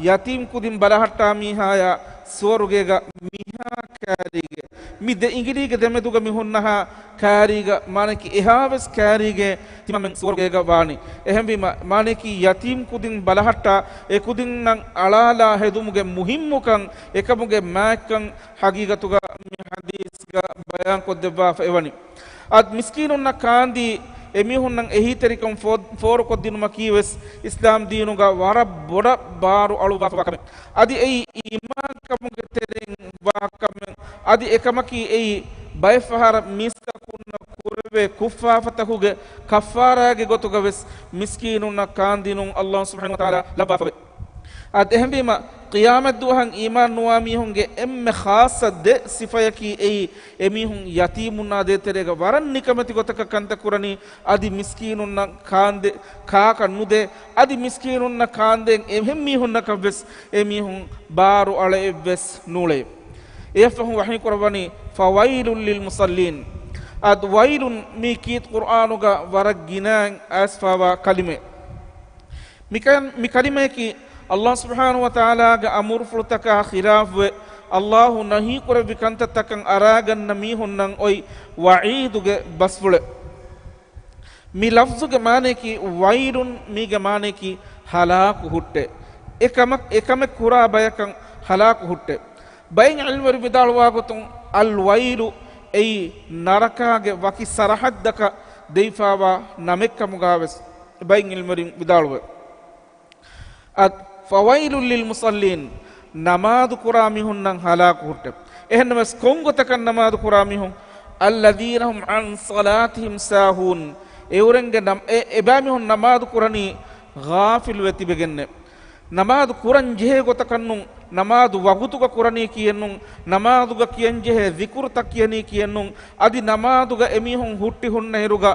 ޔަތީމް ކުދިން ބަލަހައްޓާ މީހާޔާ ސުވަރުގޭގަ މިހާ ކައިރީގެ، މި ދެ އިނގިލީގެ ދެމެދުގަ މި ހުންނަހާ ކައިރީގަ، މާނައަކީ އެހާވެސް ކައިރީގެ ތިމަންމެން ސުވަރުގޭގަ ވާނީ. އެހެންވީމަ، މާނައަކީ ޔަތީމް ކުދިން ބަލަހައްޓާ އެކުދިންނަށް އަޅާލާ ހެދުމުގެ މުހިއްމުކަން، އެކަމުގެ މާތްކަން ޙަޤީޤަތުގަ މި ޙަދީޘްގަ ބަޔާންކޮށްދެއްވާފަ އެވަނީ. އަދި މިސްކީނުންނަށް ކާންދީ އެމީހުންނަށް އެހީތެރިކަން ފޯ-، ފޯރުކޮށްދިނުމަކީވެސް އިސްލާމް ދީނުގަ ވަރަށް ބޮޑަށް ބާރު އަޅުވާފަވާ ކަމެއް. އަދި އެއީ އީމާންކަމުގެ ތެރެއިން ވާ ކަމެއް. އަދި އެކަމަކީ އެއީ ބައެއްފަހަރަށް މީސްތަކުންނަށް ކުރެވޭ ކުށްފާފަތަކުގެ ކައްފާރާގެ ގޮތުގަވެސް މިސްކީނުންނަށް ކާންދިނުން ﷲ ސުބްޙާނަހޫ ވަތަޢާލާ ލައްވާފަވޭ. އަދި އެހެންވީމަ، ޤިޔާމަތްދުވަހަށް އީމާން ނުވާ މީހުންގެ އެންމެ ޚާއްޞަ ދެ ސިފަޔަކީ އެއީ، އެމީހުން ޔަތީމުންނާ ދޭތެރޭގަ ވަރަށް ނިކަމެތި ގޮތަކަށް ކަންތައް ކުރަނީ، އަދި މިސްކީނުންނަށް ކާންދެ-، ކާކަށް ނުދޭ، އަދި މިސްކީނުންނަށް ކާންދޭން އެހެން މީހުންނަކަށްވެސް އެމީހުން ބާރު އަޅައެއްވެސް ނޫޅޭ. އެއަށްފަހު ވަޙީ ކުރައްވަނީ، فَوَيْلٌ لِلْمُصَلِّينَ. އަދި ވައިލުން މީ ކީރިތި ޤުރްއާނުގަ ވަރަށް ގިނައިން އައިސްފާވާ ކަލިމައެއް. މިކަން-، މި ކަލިމަޔަކީ ﷲ ސުބްޙާނަހޫ ވަތަޢާލާގެ އަމުރުފުޅުތަކާ ޚިލާފުވެ، ﷲ ނަހީކުރެއްވި ކަންތައްތަކަށް އަރާގަންނަ މީހުންނަށް އޮތް ވަޢީދުގެ ބަސްފުޅެއް. މި ލަފްޒުގެ މާނަޔަކީ ވައިލުން، މީގެ މާނަޔަކީ ހަލާކު ހުއްޓޭ. އެކަމަކް، އެކަމެއް ކުރާ ބަޔަކަށް ހަލާކު ހުއްޓޭ. ބައެއް ޢިލްމުވެރިން ވިދާޅުވާ ގޮތުން، އަލް ވައިލު އެއީ ނަރަކާގެ ވަކި ސަރަޙައްދަކަށް ދެވިފާވާ ނަމެއްކަމުގާވެސް ބައެއް ޢިލްމުވެރިން ވިދާޅުވޭ. އަދް، فويل للمصلين، ނަމާދު ކުރާ މީހުންނަށް ހަލާކު ހުއްޓެ. އެހެންނަމަވެސް، ކޮން ގޮތަކަށް ނަމާދު ކުރާ މީހުން؟ الذين هم عن صلاتهم ساهون، އެއުރެންގެ ނަމ-، އެ-، އެބައިމީހުން ނަމާދު ކުރަނީ ޣާފިލުވެ ތިބެގެންނެ. ނަމާދު ކުރަން ޖެހޭ ގޮތަކަށްނު، ނަމާދު ވަގުތުގަ ކުރަނީ ކިއެއްނު، ނަމާދުގަ ކިޔަން ޖެހޭ ޒިކުރުތައް ކިޔަނީ ކިއެއްނު، އަދި ނަމާދުގަ އެމީހުން ހުއްޓި ހުންނައިރުގަ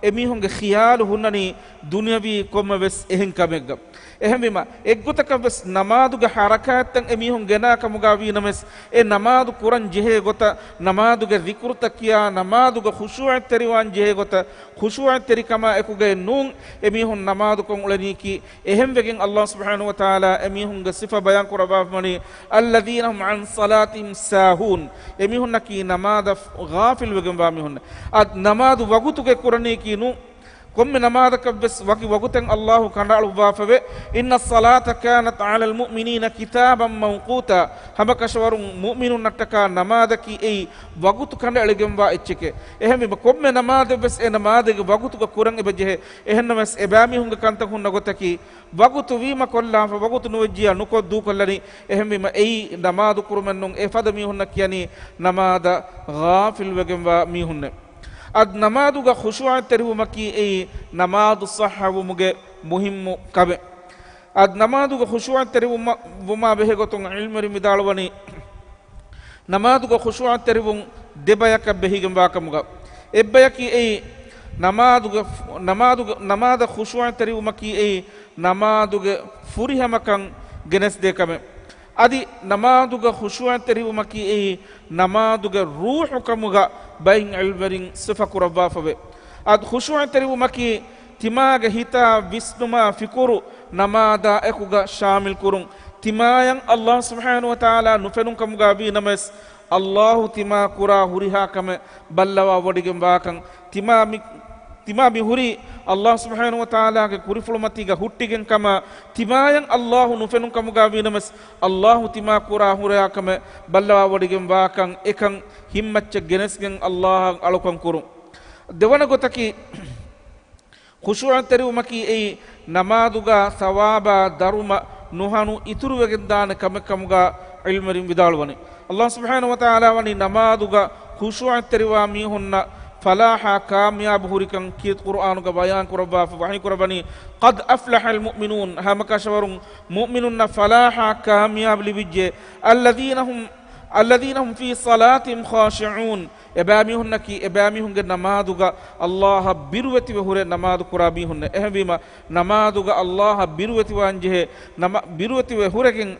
އެމީހުންގެ ޚިޔާލު ހުންނަނީ ދުނިޔަވީ ކޮންމެވެސް އެހެން ކަމެއްގަ. އެހެންވީމަ، އެއްގޮތަކަށްވެސް ނަމާދުގެ ޙަރަކާތްތައް އެމީހުން ގެނާ ކަމުގަ ވީނަމަވެސް، އެ ނަމާދު ކުރަން ޖެހޭ ގޮތަށް، ނަމާދުގެ ޒިކުރުތައް ކިޔާ، ނަމާދުގަ ޚުޝޫޢަތްތެރިވާން ޖެހޭ ގޮތަށް، ޚުޝޫޢަތްތެރިކަމާ އެކުގައެއް ނޫން އެމީހުން ނަމާދުކޮށް އުޅެނީކީ. އެހެންވެގެން ﷲ ސުބްޙާނަހޫ ވަތަޢާލާ އެމީހުންގެ ސިފަ ބަޔާން ކުރައްވާފަވަނީ، الذين هم عن صلاتهم ساهون، އެމީހުންނަކީ ނަމާދަށް ޣާފިލުވެގެންވާ މީހުންނެއް. އަދި ނަމާދު ވަގުތުގައި ކުރަނީކީ ނޫން. ކޮންމެ ނަމާދަކަށްވެސް ވަކި ވަގުތެއް ﷲ ކަނޑައަޅުއްވާފަވޭ. إن الصلاة كانت على المؤمنين كتابا موقوتا، ހަމަކަށަވަރުން މުއުމިނުންނަށްޓަކާ ނަމާދަކީ އެއީ ވަގުތު ކަނޑައެޅިގެންވާ އެއްޗެކޭ. އެހެންވީމަ، ކޮންމެ ނަމާދެއްވެސް އެ ނަމާދެއްގެ ވަގުތުގަ ކުރަން އެބަޖެހޭ. އެހެންނަމަވެސް، އެބައިމީހުންގެ ކަންތައް ހުންނަ ގޮތަކީ، ވަގުތު ވީމަ ކޮށްލާފަ، ވަގުތު ނުވެއްޖިއްޔާ ނުކޮށް ދޫކޮށްލަނީ. އެހެންވީމަ، އެއީ ނަމާދު ކުރުމެއްނޫން. އެފަދަ މީހުންނަށް ކިޔަނީ ނަމާދަށް ޣާފިލުވެގެންވާ މީހުންނޭ. އަދި ނަމާދުގަ ޚުޝޫޢަތްތެރިވުމަކީ އެއީ ނަމާދު ޞައްޙަވުމުގެ މުހިއްމު ކަމެއް. އަދި ނަމާދުގަ ޚުޝޫޢަތްތެރިވުމަ-، ވުމާ ބެހޭ ގޮތުން ޢިލްމުވެރިން ވިދާޅުވަނީ، ނަމާދުގަ ޚުޝޫޢަތްތެރިވުން ދެ ބަޔަކަށް ބެހިގެންވާ ކަމުގަ. އެއްބަޔަކީ އެއީ، ނަމާދުގެ، ނަމާދުގެ، ނަމާދަށް ޚުޝޫޢަތްތެރިވުމަކީ އެއީ، ނަމާދުގެ ފުރިހަމަކަން ގެނެސްދޭ ކަމެއް. އަދި ނަމާދުގަ ޚުޝޫޢަތްތެރިވުމަކީ އެއީ، ނަމާދުގެ ރޫޙު ކަމުގަ ބައެއް ޢިލްމުވެރިން ސިފަކުރައްވާފަވޭ. އަދި ޚުޝޫޢަތްތެރިވުމަކީ، ތިމާގެ ހިތާ ވިސްނުމާ ފިކުރު ނަމާދާ އެކުގަ ޝާމިލް ކުރުން. ތިމާޔަށް ﷲ ސުބްޙާނަހޫ ވަތަޢާލާ ނުފެނުން ކަމުގަ ވީނަމަވެސް، ﷲ ތިމާ ކުރާ ހުރިހާ ކަމެއް ބައްލަވާވޮޑިގެން ވާކަން، ތިމާ މި، ތިމާ މި ހުރީ ﷲ ސުބްޙާނަހޫ ވަތަޢާލާގެ ކުރިފުޅުމަތީގަ ހުއްޓިގެން ކަމަށް، ތިމާޔަށް ﷲ ނުފެނުން ކަމުގަ ވީނަމަވެސް، ﷲ ތިމާ ކުރާ ހުރިހާ ކަމެއް ބައްލަވާވޮޑިގެން ވާކަން އެކަން ހިތްމައްޗަށް ގެނެސްގެން ﷲ އަށް އަޅުކަން ކުރުން. ދެވަނަ ގޮތަކީ، ޚުޝޫޢަތްތެރިވުމަކީ އެއީ، ނަމާދުގަ ޘަވާބާ ދަރުމަ ނުހަނު އިތުރުވެގެންދާނެ ކަމެއް ކަމުގަ ޢިލްމުވެރިން ވިދާޅުވަނީ. ﷲ ސުބްޙާނަހޫ ވަތަޢާލާ ވަނީ ނަމާދުގަ ޚުޝޫޢަތްތެރިވާ މީހުންނަށް ފަލާޙާ ކާމިޔާބު ހުރިކަން ކީރިތި ޤުރުއާނުގަ ބަޔާން ކުރައްވާފަ ވަޙީ ކުރައްވަނީ، قد أفلح المؤمنون، ހަމަކަށަވަރުން މުއުމިނުންނަށް ފަލާޙާ ކާމިޔާބު ލިބިއްޖެ. الذين هم، الذين هم في صلاتهم خاشعون، އެބައިމީހުންނަކީ، އެބައިމީހުންގެ ނަމާދުގަ ﷲ އަށް ބިރުވެތިވެ ހުރެ ނަމާދު ކުރާ މީހުންނެ. އެހެންވީމަ، ނަމާދުގަ ﷲ އަށް ބިރުވެތިވާން ޖެހޭ، ނަމަ-، ބިރުވެތިވެ ހުރެގެން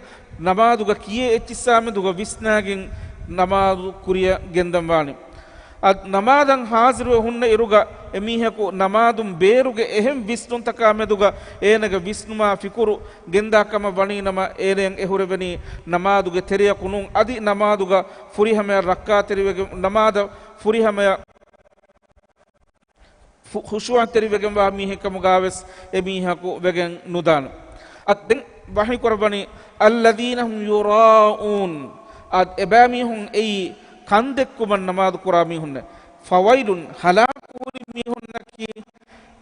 ނަމާދުގަ ކިޔޭ އެއްޗިއްސާމެދުގަ ވިސްނާގެން ނަމާދު ކުރިޔަށް ގެންދަން ވާނެ. އަދި ނަމާދަށް ހާޒިރުވެ ހުންނަ އިރުގަ އެމީހަކު ނަމާދުން ބޭރުގެ އެހެން ވިސްނުންތަކާ މެދުގަ އޭނަގެ ވިސްނުމާ ފިކުރު ގެންދާ ކަމަށް ވަނީ ނަމަ، އޭނަޔަށް އެހުރެވެނީ ނަމާދުގެ ތެރެޔަކު ނޫން، އަދި ނަމާދުގަ ފުރިހަމަޔަށް ރައްކާތެރިވެގެން، ނަމާދަށް ފުރިހަމަޔަށް ފު-، ޚުޝޫޢަތްތެރިވެގެންވާ މީހެއް ކަމުގަވެސް އެމީހަކު ވެގެން ނުދާނެ. އަދި ދެން ވަޙީ ކުރައްވަނީ، الذين هم يراءون، އަދި އެބައިމީހުން އެއީ ކަންދެއްކުމަށް ނަމާދު ކުރާ މީހުންނެ. فويل، ހަލާކު ހުރި މީހުންނަކީ،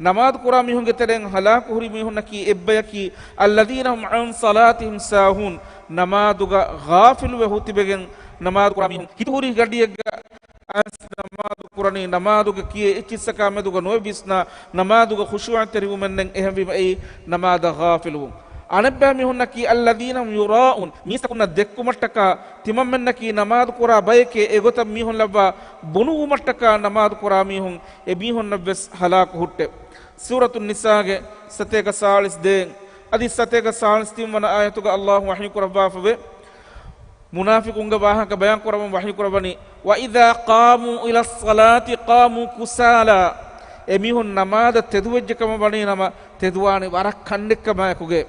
ނަމާދު ކުރާ މީހުންގެ ތެރެއިން ހަލާކު ހުރި މީހުންނަކީ އެއްބަޔަކީ، الذين هم عن صلاتهم ساهون، ނަމާދުގަ ޣާފިލުވެ ހުތިބެގެން ނަމާދު ކުރާ މީހުން. ހިތުހުރި ގަޑިއެއްގަ އައިސް ނަމާދު ކުރަނީ، ނަމާދުގަ ކިޔޭ އެއްޗިއްސަކާ މެދުގަ ނުވެ ވިސްނާ، ނަމާދުގަ ޚުޝޫޢަތްތެރިވުމެއްނެތް، އެހެންވީމަ އެއީ ނަމާދަށް ޣާފިލުވުން. އަނެއްބައި މީހުންނަކީ، الذين هم يراءون، މީސްތަކުންނަށް ދެއްކުމަށްޓަކާ، ތިމަންމެންނަކީ ނަމާދު ކުރާ ބައެކޭ، އެގޮތަށް މީހުން ލައްވާ ބުނުއްވުމަށްޓަކާ ނަމާދު ކުރާ މީހުން، އެމީހުންނަށްވެސް ހަލާކު ހުއްޓޭ. ސޫރަތުއް ނިސާގެ ސަތޭކަ ސާޅީސް ދޭއް އަދި ސަތޭކަ ސާޅީސް ތިން ވަނަ އާޔަތުގަ ﷲ ވަޙީ ކުރައްވާފަވޭ. މުނާފިޤުންގެ ވާހަކަ ބަޔާން ކުރަމުން ވަޙީ ކުރައްވަނީ، وإذا قاموا إلى الصلاة قاموا كسالى، އެމީހުން ނަމާދަށް ތެދުވެއްޖެ ކަމަށް ވަނީ ނަމަ، ތެދުވާނެ ވަރަށް ކަންނެއްކަމާއެކުގެ.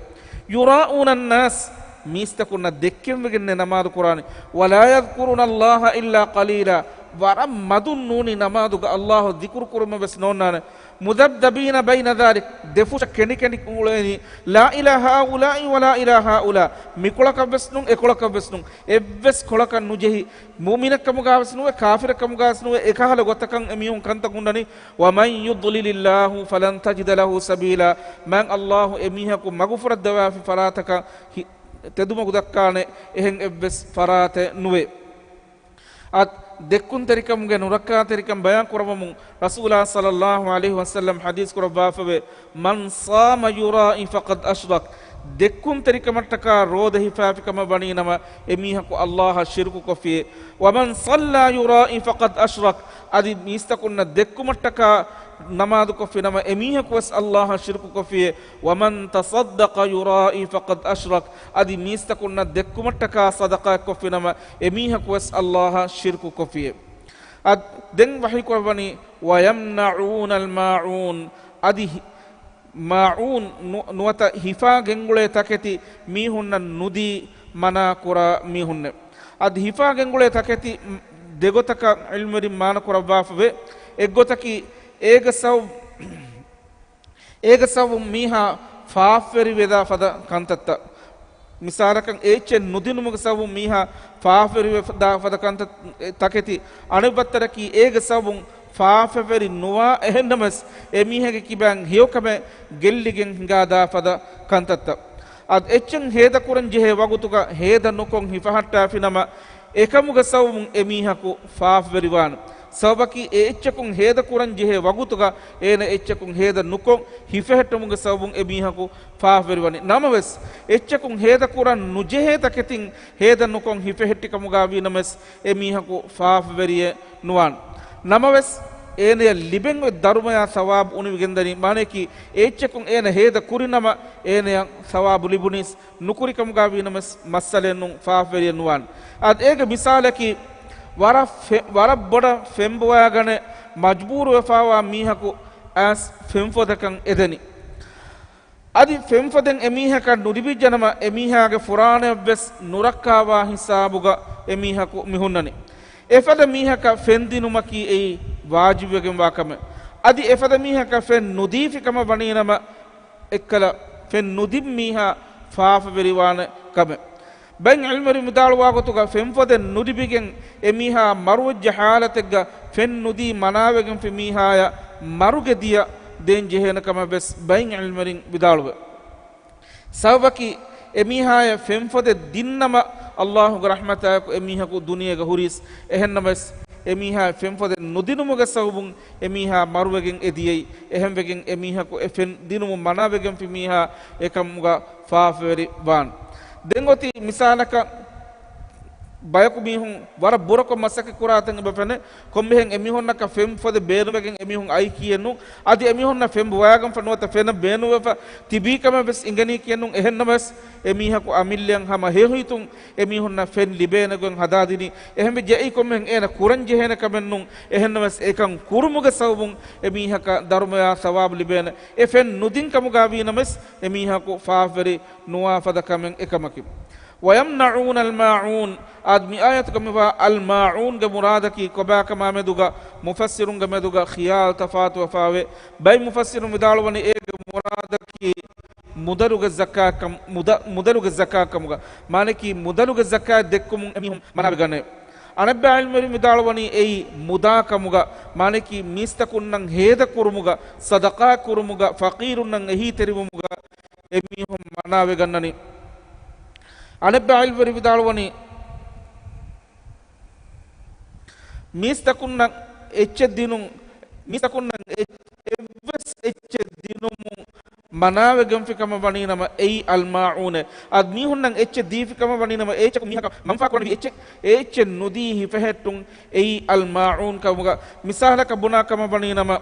يراءون الناس، މީސްތަކުންނަށް ދެއްކެންވެގެންނޭ ނަމާދު ކުރާނީ. ولا يذكرون الله إلا قليلا، ވަރަށް މަދުން ނޫނީ ނަމާދުގަ އައްލާހު ޛިކުރު ކުރުމަށް ވެސް ނޯންނާނެ. مُذَبْذَبِينَ بَيْنَ ذَٰلِكَ، ދެފުށަށް ކެނޑި ކެނޑި އުޅޭނީ، لَا إِلَىٰ هَٰؤُلَاءِ وَلَا إِلَىٰ هَٰؤُلَاءِ، މިކޮޅަކަށް ވެސް ނޫން، އެކޮޅަކަށް ވެސް ނޫން، އެއްވެސް ކޮޅަކަށް ނުޖެހި، މުއުމިނެއްކަމުގަ ވެސް ނުވެ، ކާފިރެއްކަމުގަ ވެސް ނުވެ، އެކަހަލަ ގޮތަކަށް އެމީހުން ކަންތައް ހުންނަނީ. وَمَن يُضْلِلِ اللَّهُ فَلَن تَجِدَ لَهُ سَبِيلًا، މާތް އައްލާހު އެމީހަކު މަގުފުރައްދަވާފި ފަރާތަކަށް ހި-، ތެދުމަގު ދައްކާނެ އެހެން އެއްވެސް ފަރާތެއް ނުވޭ. އަދި ދެއްކުންތެރިކަމުގެ ނުރައްކާތެރިކަން ބަޔާން ކުރައްވަމުން ރަސޫލާ ޞައްލައްލާހު ޢަލައިހި ވަސައްލަމް ޙަދީޘް ކުރައްވާފަވޭ، مَن صَامَ يُرَائِي فَقَدْ أَشْرَكَ، ދެއްކުންތެރިކަމަށްޓަކާ ރޯދަ ހިފާފިކަމަށް ވަނީ ނަމަ، އެމީހަކު އައްލާހަށް ޝިރުކު ކޮށްފިޔޭ. وَمَن صَلَّىٰ يُرَائِي فَقَدْ أَشْرَكَ، އަދި މީސްތަކުންނަށް ދެއްކުމަށްޓަކާ ނަމާދު ކޮށްފި ނަމަ، އެމީހަކު ވެސް އައްލާހަށް ޝިރުކު ކޮށްފިޔޭ. وَمَن تَصَدَّقَ يُرَائِي فَقَدْ أَشْرَكَ، އަދި މީސްތަކުންނަށް ދެއްކުމަށްޓަކާ ޞަދަޤާތް ކޮށްފި ނަމަ، އެމީހަކު ވެސް އައްލާހަށް ޝިރުކު ކޮށްފިޔޭ. އަދި ދެން ވަޙީ ކުރައްވަނީ، وَيَمْنَعُونَ الْمَاعُونَ، އަދި ހި-، މާޢޫން ނު-، ނުވަތަ ހިފާ ގެންގުޅޭ ތަކެތި މީހުންނަށް ނުދީ މަނާ ކުރާ މީހުންނެއް. އަދި ހިފާ ގެންގުޅޭ ތަކެތި ދެގޮތަކަށް ޢިލްމުވެރިން މާނަ ކުރައްވާފަވޭ. އެއްގޮތަކީ އޭގެ ސަބަބު، އޭގެ ސަބަބުން މީހާ ފާފަވެރިވެދާ ފަދަ ކަންތައްތައް. މިސާލަކަށް އެއްޗެއް ނުދިނުމުގެ ސަބަބުން މީހާ ފާފަވެރިވެދާ ފަދަ ކަންތައް، ތަކެތި. އަނެއް ވައްތަރަކީ އޭގެ ސަބަބުން ފާފަވެރި ނުވާ އެހެންނަމަވެސް އެމީހެއްގެ ކިބައިން ހެޔޮކަމެއް ގެއްލިގެން ހިނގާދާ ފަދަ ކަންތައްތައް. އަދި އެއްޗެއް ހޭދަކުރަން ޖެހޭ ވަގުތުގަ ހޭދަ ނުކޮށް ހިފަހައްޓާފިނަމަ، އެކަމުގެ ސަބަބުން އެމީހަކު ފާފަވެރިވާނެ. ސަބަބަކީ އެ އެއްޗަކުން ހޭދަކުރަން ޖެހޭ ވަގުތުގަ އޭނަ އެއްޗަކުން ހޭދަ ނުކޮށް ހިފެހެއްޓުމުގެ ސަބަބުން އެމީހަކު ފާފަވެރިވަނީ. ނަމަވެސް، އެއްޗަކުން ހޭދަކުރަން ނުޖެހޭ ތަކެތިން ހޭދަ ނުކޮށް ހިފެހެއްޓިކަމުގަ ވީނަމަވެސް، އެމީހަކު ފާފަވެރިއެއް ނުވާނެ. ނަމަވެސް، އޭނަޔަށް ލިބެން އޮތް ދަރުމަޔާ ސަވާބު އުނިވިގެންދަނީ. މާނަޔަކީ، އެ އެއްޗަކުން އޭނަ ހޭދަ ކުރިނަމަ، އޭނަޔަށް ސަވާބު ލިބުނީސް، ނުކުރިކަމުގަ ވީނަމަވެސް މައްސަލައެއް ނޫން، ފާފަވެރިއެއް ނުވާނެ. އަދި އޭގެ މިސާލަކީ، ވަރަށް ފެ-، ވަރަށް ބޮޑަށް ފެންބޮވާގަނެ މަޖްބޫރުވެފަވާ މީހަކު އައިސް ފެންފޮދަކަށް އެދެނީ. އަދި ފެންފޮދެއް އެމީހަކަށް ނުލިބިއްޖެނަމަ، އެމީހާގެ ފުރާނަޔަށްވެސް ނުރައްކާވާ ހިސާބުގަ އެމީހަކު މިހުންނަނީ. އެފަދަ މީހަކަށް ފެންދިނުމަކީ އެއީ ވާޖިބުވެގެންވާ ކަމެއް. އަދި އެފަދަ މީހަކަށް ފެން ނުދީފި ކަމަށް ވަނީނަމަ، އެއްކަލަ ފެން ނުދިން މީހާ ފާފަވެރިވާނެ ކަމެއް. ބައެއް ޢިލްމުވެރިން ވިދާޅުވާ ގޮތުގަ، ފެންފޮދެއް ނުލިބިގެން އެމީހާ މަރުވެއްޖެ ޙާލަތެއްގަ ފެން ނުދީ މަނާވެގެންފި މީހާޔަށް މަރުގެ ދިޔަ ދޭން ޖެހޭނެ ކަމަށްވެސް ބައެއް ޢިލްމުވެރިން ވިދާޅުވޭ. ސަބަބަކީ، އެމީހާޔަށް ފެންފޮދެއް ދިންނަމަ، އައްލާހުގެ ރަޙްމަތާއެކު އެމީހަކު ދުނިޔޭގަ ހުރީސް. އެހެންނަމަވެސް، އެމީހާޔަށް ފެންފޮދެއް ނުދިނުމުގެ ސަބަބުން އެމީހާ މަރުވެގެން އެދިޔައީ. އެހެންވެގެން އެމީހަކު އެ ފެން ދިނުމުން މަނާވެގެންފި މީހާ އެކަމުގަ ފާފަވެރި ވާން. ދެން އޮތީ މިސާލަކަށް، ބަޔަކު މީހުން ވަރަށް ބުރަކޮށް މަސައްކަތް ކުރާތަން އެބަ ފެނޭ. ކޮންމެހެން އެމީހުންނަކަށް ފެން ފޮދެއް ބޭނުންވެގެން އެމީހުން އައީކީއެއް ނޫން. އަދި އެމީހުންނަށް ފެން ބޮވާގެންފަ ނުވަތަ ފެން ބޭނުންވެފަ ތިބީ ކަމެއް ވެސް އިނގެނީކީއެއް ނޫން. އެހެންނަމަވެސް، އެމީހަކު އަމިއްލައަށް ހަމަ ހެޔޮހިތުން އެމީހުންނަށް ފެން ލިބޭނެ ގޮތް ހަދާދިނީ. އެހެންވެއްޖެއްޔާ ކޮންމެހެން އޭނަ ކުރަން ޖެހޭނެ ކަމެއް ނޫން. އެހެންނަމަވެސް، އެކަން ކުރުމުގެ ސަބަބުން އެމީހަކަށް ދަރުމަޔާ ސަވާބު ލިބޭނެ. އެ ފެން ނުދިން ކަމުގަ ވީނަމަވެސް، އެމީހަކު ފާފަވެރި ނުވާ ފަދަ ކަމެއް އެކަމަކީ. وَيَمْنَعُونَ الْمَاعُونَ. އާދެ، މި އާޔަތުގަ މިވާ އަލްމާޢޫންގެ މުރާދަކީ ކޮބާކަމާ މެދުގަ މުފައްސިރުންގެ މެދުގަ ޚިޔާލު ތަފާތުވެފަވޭ. ބައެއް މުފައްސިރުން ވިދާޅުވަނީ އޭގެ މުރާދަކީ މުދަލުގެ ޒަކާތް ކަމު-، މުދަ-، މުދަލުގެ ޒަކާތް ކަމުގަ. މާނައަކީ މުދަލުގެ ޒަކާތް ދެއްކުމުން އެމީހުން މަނާވެގަނެ. އަނެއްބައި ޢިލްމުވެރިން ވިދާޅުވަނީ އެއީ މުދާ ކަމުގަ، މާނައަކީ މީސްތަކުންނަށް ހޭދަ ކުރުމުގަ، ޞަދަޤާތް ކުރުމުގަ، ފަޤީރުންނަށް އެހީތެރިވުމުގަ، އެމީހުން މަނާވެގަންނަނީ. އަނެއްބައި ޢިލްމުވެރިން ވިދާޅުވަނީ، މީސްތަކުންނަށް އެއްޗެއް ދިނުން، މީސްތަކުންނަށް އެއް-، އެއްވެސް އެއްޗެއް ދިނުމުން މަނާވެގެންފި ކަމަށް ވަނީނަމަ، އެއީ އަލްމާޢޫނޭ. އަދި މީހުންނަށް އެއްޗެއް ދީފި ކަމަށް ވަނީނަމަ، އެ އެއްޗަކުން މީހަކަށް މަންފާ ކުރަނިވި އެއްޗެއް، އެ އެއްޗެއް ނުދީ ހިފެހެއްޓުން، އެއީ އަލްމާޢޫން ކަމުގަ. މިސާލަކަށް ބުނާ ކަމަށް ވަނީނަމަ،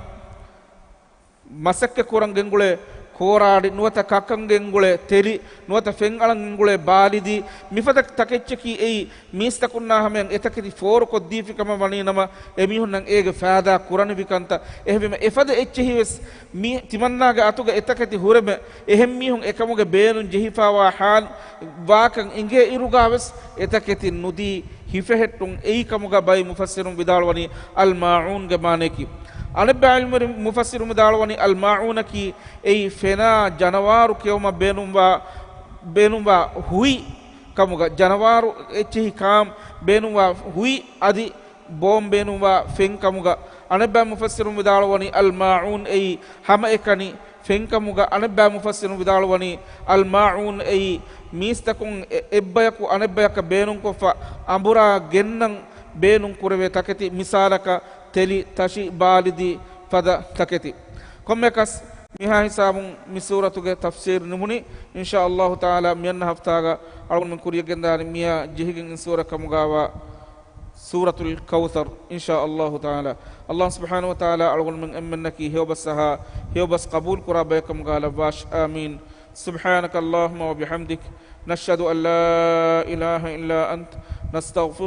މަސައްކަތް ކުރަން ގެންގުޅޭ ކޯރާޑި، ނުވަތަ ކަކަން ގެންގުޅޭ ތެލި، ނުވަތަ ފެން އަޅަން ގެންގުޅޭ ބާލިދީ، މިފަދަ ތަކެއްޗަކީ އެއީ މީސްތަކުންނާ ހަމަޔަށް އެތަކެތި ފޯރު ކޮށްދީފި ކަމަށް ވަނީނަމަ، އެމީހުންނަށް އޭގެ ފައިދާ ކުރަނިވި ކަންތައް. އެހެންވީމަ، އެފަދަ އެއްޗެހި ވެސް މި ތިމަންނާގެ އަތުގަ އެތަކެތި ހުރެމެ، އެހެން މީހުން އެކަމުގެ ބޭނުން ޖެހިފަވާ ޙާލް ވާކަން އިނގޭ އިރުގަ ވެސް އެތަކެތި ނުދީ ހިފެހެއްޓުން އެއީ ކަމުގަ ބައި މުފައްސިރުން ވިދާޅުވަނީ އަލް މާޢޫންގެ މާނަޔަކީ. އަނެއްބައި ޢިލްމުވެރި މުފައްސިރުން ވިދާޅުވަނީ އަލް މާޢޫނަކީ އެއީ ފެނާ ޖަނަވާރު ކެއުމަށް ބޭނުންވާ، ބޭނުންވާ ހުއި ކަމުގަ، ޖަނަވާރު އެއްޗެހި ކާން ބޭނުންވާ ހުއި އަދި ބޯން ބޭނުންވާ ފެން ކަމުގަ. އަނެއްބައި މުފައްސިރުން ވިދާޅުވަނީ އަލް މާޢޫން އެއީ ހަމައެކަނި ފެންކަމުގަ. އަނެއްބައި މުފައްސިރުން ވިދާޅުވަނީ އަލް މާޢޫން އެއީ މީސްތަކުން އެ-، އެއްބަޔަކު އަނެއްބަޔަކަށް ބޭނުންކޮށްފަ އަނބުރާ ގެންނަން ބޭނުން ކުރެވޭ ތަކެތި، މިސާލަކަށް ތެލި، ތަށި، ބާލިދީ ފަދަ ތަކެތި. ކޮންމެއަކަސް މިހާ ހިސާބުން މި ސޫރަތުގެ ތަފްސީރު ނިމުނީ. އިންޝާ އައްލާހު ތަޢާލާ މިއަންނަ ހަފްތާގަ އަޅުގަނޑުމެން ކުރިޔަށް ގެންދާނީ މިއާ ޖެހިގެން އިން ސޫރަ ކަމުގައިވާ ސޫރަތުލް ކައުސަރު، އިންޝާ އައްލާހު ތަޢާލާ. އައްލާހު ސުބްޙާނަހު ވަތަޢާލާ އަޅުގަނޑުމެން އެންމެންނަކީ ހެޔޮބަސް އަހާ، ހެޔޮބަސް ޤަބޫލު ކުރާ ބަޔަކަމުގަ ލައްވާށި. އާމީން. سبحانك اللهم وبحمدك، نشهد أن لا إله إلا أنت، نستغفرك